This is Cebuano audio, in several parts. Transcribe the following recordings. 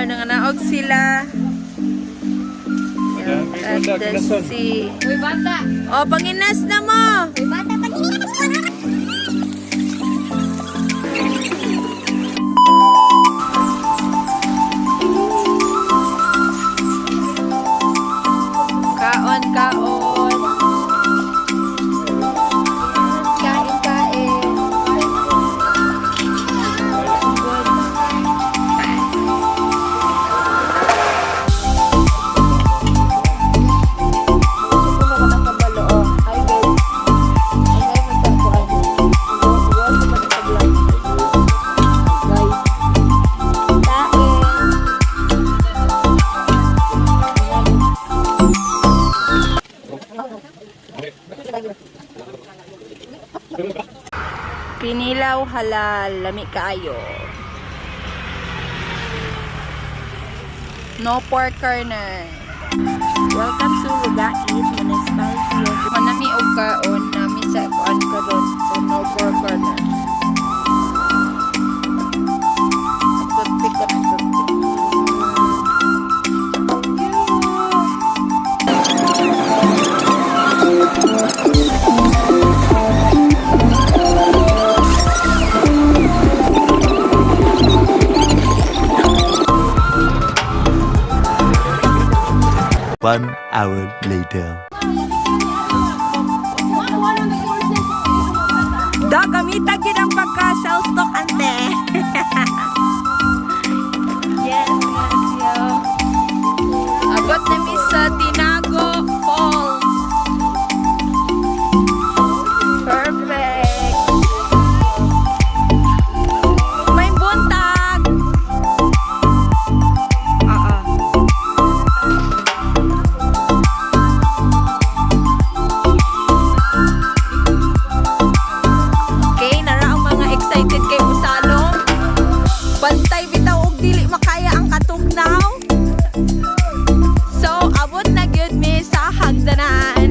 Nanganaog sila. At the sea. Uy, bata! Oh, panginas na mo! Uy, bata! Pag Kaon, kaon. Kain, kain. Good. Hi, babe. Ay, magkakuan. Guys. Kain. Kinilaw halal, lami kaayo. No pork corner. Welcome to Lugait Municipality. Manami og kaon nami sa kuan karon sa no pork corner. Toothpick ka ng toothpick. One hour later. Da, gamita gid ang pagka self-stock ante. Yes, yo. Abot na mi sa Tinago Falls. Perfect. May buntag. Oo. Okay, nara ang mga excited kay Musalong. Bantay bitaw og dili makaya ang katugnaw. So, abot na gyud mi sa hagdanan.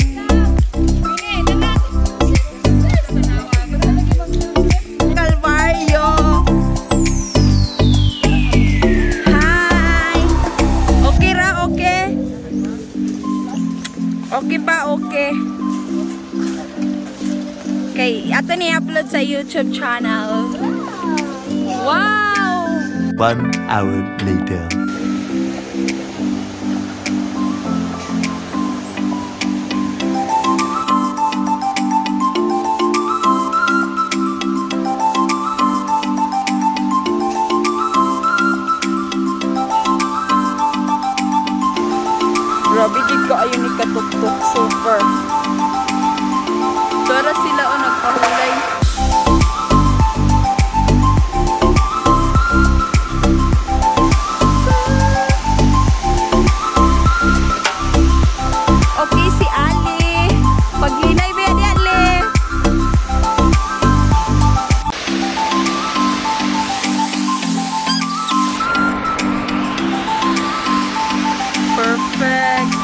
Calvario. Hi. Okay ra, okay? Okay pa, okay. Okay, ato ni upload sa YouTube channel. Wow! One hour later. Grabe gid kaayo ni katuktok super. Tara sila o nagpahulay. Okay si Ali. Paghinay ba di Ali? Perfect.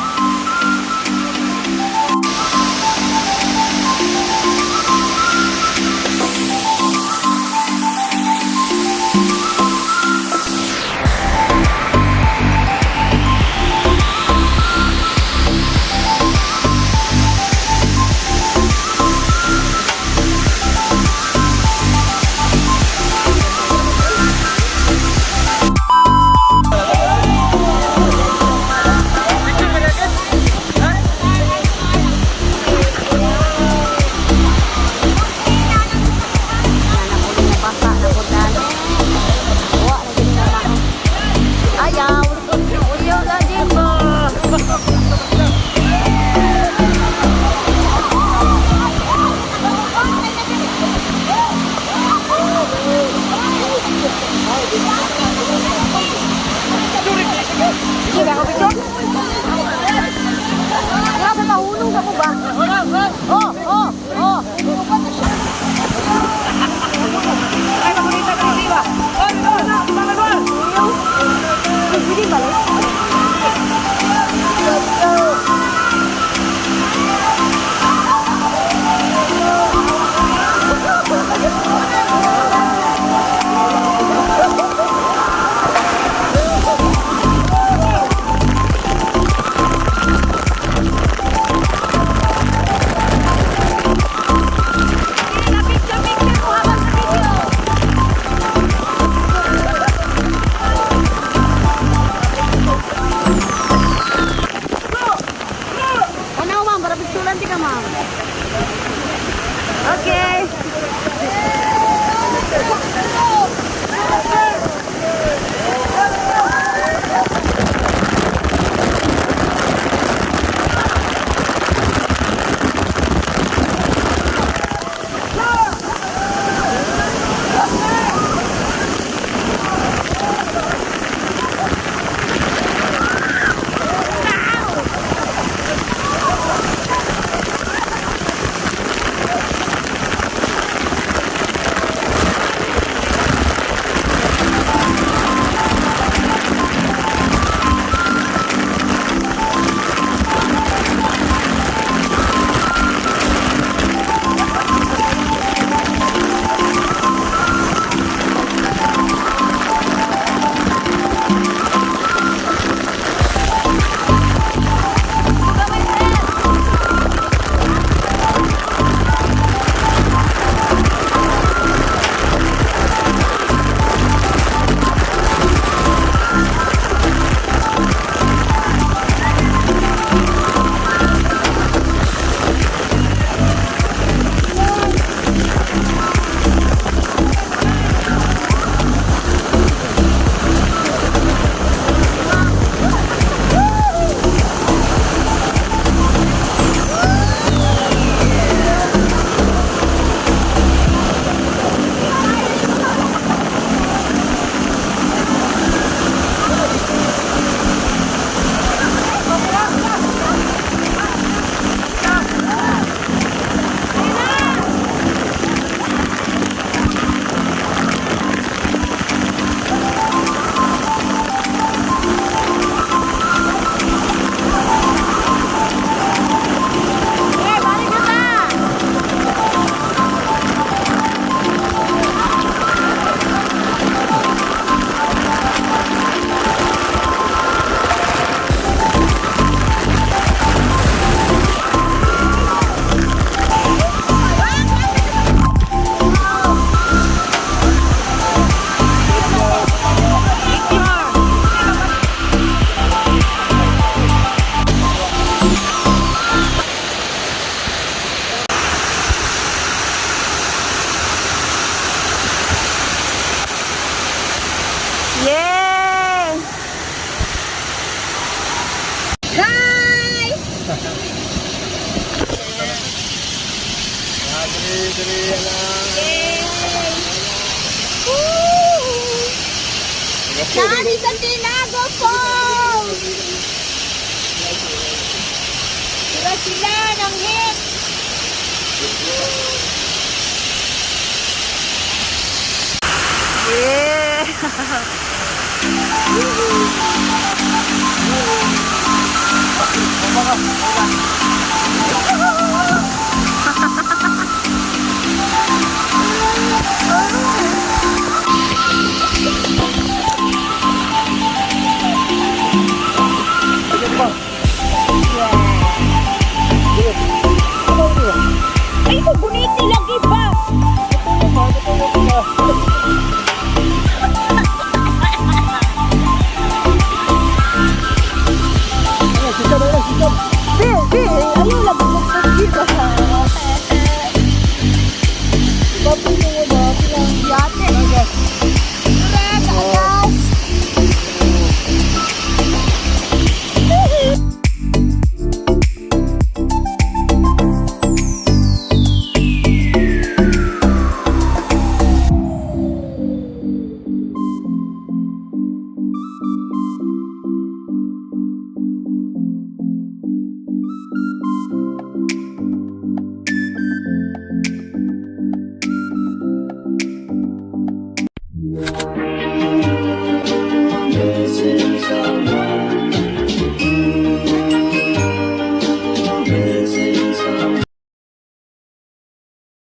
Yay! Woo! Naa mi sa Tinago Falls! Sila sila ng hit! Yeah!